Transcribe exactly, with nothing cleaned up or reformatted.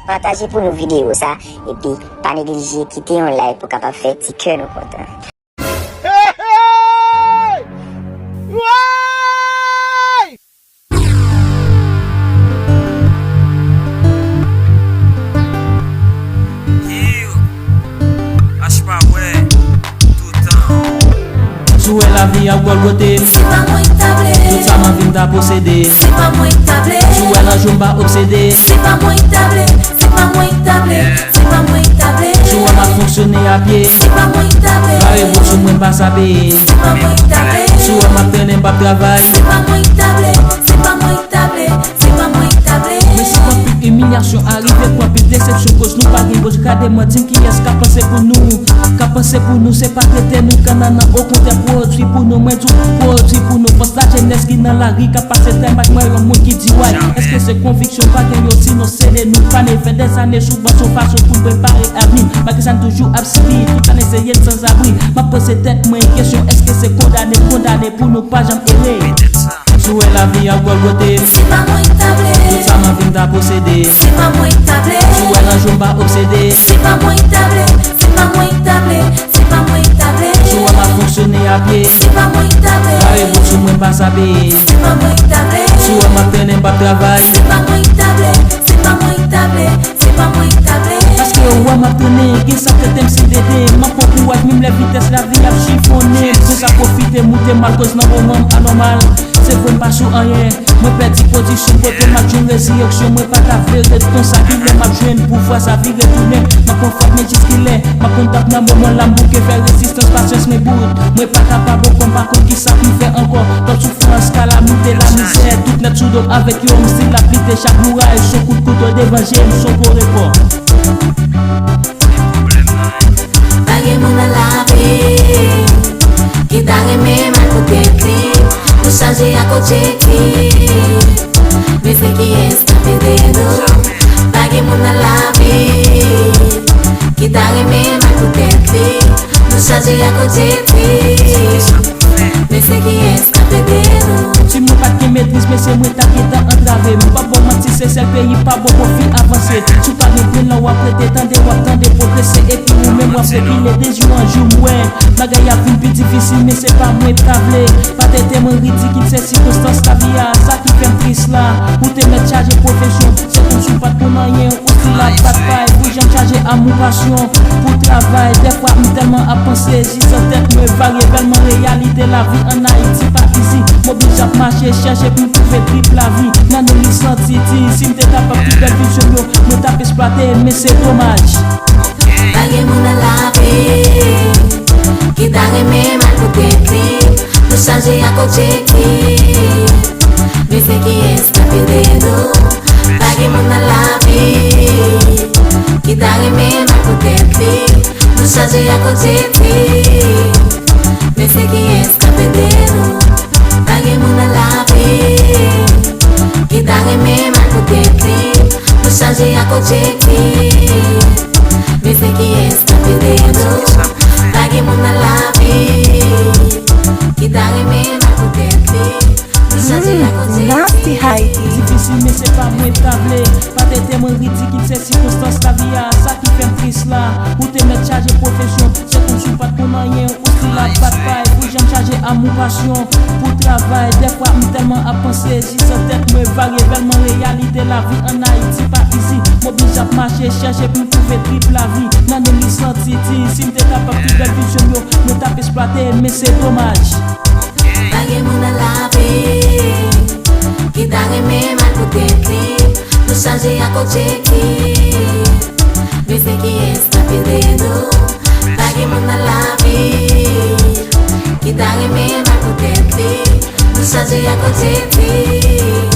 Pataje pou nou videyo sa, epi pa neglije kite yon like pou kapab fè ti kè nou kontan. Ach pa wè toutan. Si w wè lavi ap gòlgote m, se pa mwen k ta vle. Tout sa m anvi m ta posede, se pa mwen k ta vle. Si w wè nan je w m pa obsede, se pa mwen k ta vle. Se pa mwen k ta vle. Se pa mwen k ta vle. Si w wè m ap fonksyone a pye, se pa mwen k ta vle. Bare bout sou mwen pa sa peye, se pa mwen k ta vle. Si w wè m ap trennen m p ap travay, se pa mwen k ta vle. Se pa mwen k ta vle. Se pa mwen k ta vle. Men se k anpil imilyasyon a rive pou anpil desepsyon, koz nou pa gen goch. Gade mwen, di m kiyès k ap panse pou nou. K ap panse pou nou, se pa trete nou kannannan, okontrè pwodui pou nou. Mwen di w pwodui pou nou. Fòs lajenès ki nan lari k ap pase tèm ak mwen, yon moun ki di way. Èske se konviksyon pa gen yo, sinon se de nou pa neve dèzane sou ban, se yon fason pou n prepare avni. Malgre sa n toujou ap sibi, tout ane se ye n sanzabri. M ap poze tèt mwen kesyon, èske se kondane, kondane pou nou pa janm ere? Si w wè lavi ap gòlgote m, se pa mwen k ta vle. Tout sa m anvi m ta posede, se pa mwen k ta vle. Si w wè nan je w m pa obsede, se pa mwen k ta vle. Se pa mwen k ta vle. Se pa mwen k ta vle. Si w wè m ap fonksyone a pye, se pa mwen k ta vle. Bare bout sou mwen pa sa peye, se pa mwen k ta vle. Si w wè m ap trennen m p ap travay, se pa mwen k ta vle. Se pa mwen k ta vle. Se pa mwen k ta vle. Paske w wè m ap trennen, gen sa k rete m si dede. M ap pran kouraj menm lè vitès lavi ap chifonnen m. Konsa pwofite moute m al, koz nan moman m anòmal. Se vre m pa sou anyen. Mwen pèdi pozisyon kote m ap jwenn rezireksyon. Mwen pa ta vle ret konsa, kilè m ap jwenn pouvwa sa vire tounen. M ap pran fòt men jiskilè? M ap konn tap nan moman la m bouke fè rezistans, pasyans mwen bout. Mwen pa kapab ankò, m pa konn kisa pou m fè ankò. Twòp soufrans, kalamite, lamizè, tout nèt sou do m avèk yo, m still ap lite. Chak bouraj se yon kout kouto devan je m, se yon gwo rekò. Pa gen moun nan lavi ki ta renmen mal pou tèt li. Nou chaje ak objektif, men se kiyès k ap ede nou? Pa gen moun nan lavi ki ta renmen mal pou tèt li. Nou chaje ak objektif, men se kiyès k ap ede nou? Si mwen pa t gen metriz, mesye, mwen t ap gentan antrave. M p ap ba w manti, Sesèl peyi pa bon pou fi avanse. Si w pa gen grenn lan w ap rete, tande w ap tande pwogrese, epi ou menm w ap rekile. De jou an jou m wè bagay ap vin pi difisil, men se pa mwen k ta vle. Pa trete mwen ridikil, se sikonstans lavi a, sa ki fè m tris la. Ou te mèt chaje pwofesyon, se kòmsi w pa t konn anyen. Ou still ap bat bay pou jan m chaje amou, pasyon pou travay. Dèfwa m tèlman ap panse, jis an tèt mwen vage. Tèlman reyalite lavi ann Ayiti pa izi. M oblije ap mache chèche pou m twouve trip lavi. Nan nou li santi di, si m te kapab tout bèl vizyon m yo, mwen t ap esplwate, men se domaj. Pa gen moun nan lavi ki ta renmen mal pou tèt li. Nou chaje ak objektif, men se kiyès k ap ede nou? Pa gen moun nan lavi ki ta renmen mal pou tèt li. Nou chaje ak objektif, men se kiyès k ap ede nou? Pa gen moun nan lavi ki ta renmen mal pou tèt li. Nou chaje ak objektif, men se kiyès k ap ede nou? Pa gen moun nan lavi ki ta renmen mal pou tèt li. Nou chaje ak objektif. Difisil, men se pa mwen k ta vle. Pa trete mwen ridikil, se sikonstans lavi a, sa ki fè m tris la. Ou te mèt chaje pwofesyon, se kòmsi w pa t konn anyen. Ou still ap bat bay pou jan m chaje amou, pasyon pou travay. Dèfwa m tèlman ap panse, jis an tèt mwen vage. Tèlman reyalite lavi ann Ayiti pa izi. M oblije ap mache chèche pou m twouve trip lavi. Nan nou li santi di, si m te kapab tout bèl vizyon m yo, mwen t ap esplwate, men se domaj. Pa gen moun nan lavi ki ta renmen mal pou tèt li. Nou chaje ak objektif, men se kiyès k ap ede nou? Pa gen moun nan lavi ki ta renmen mal pou tèt li. Nou chaje ak objektif.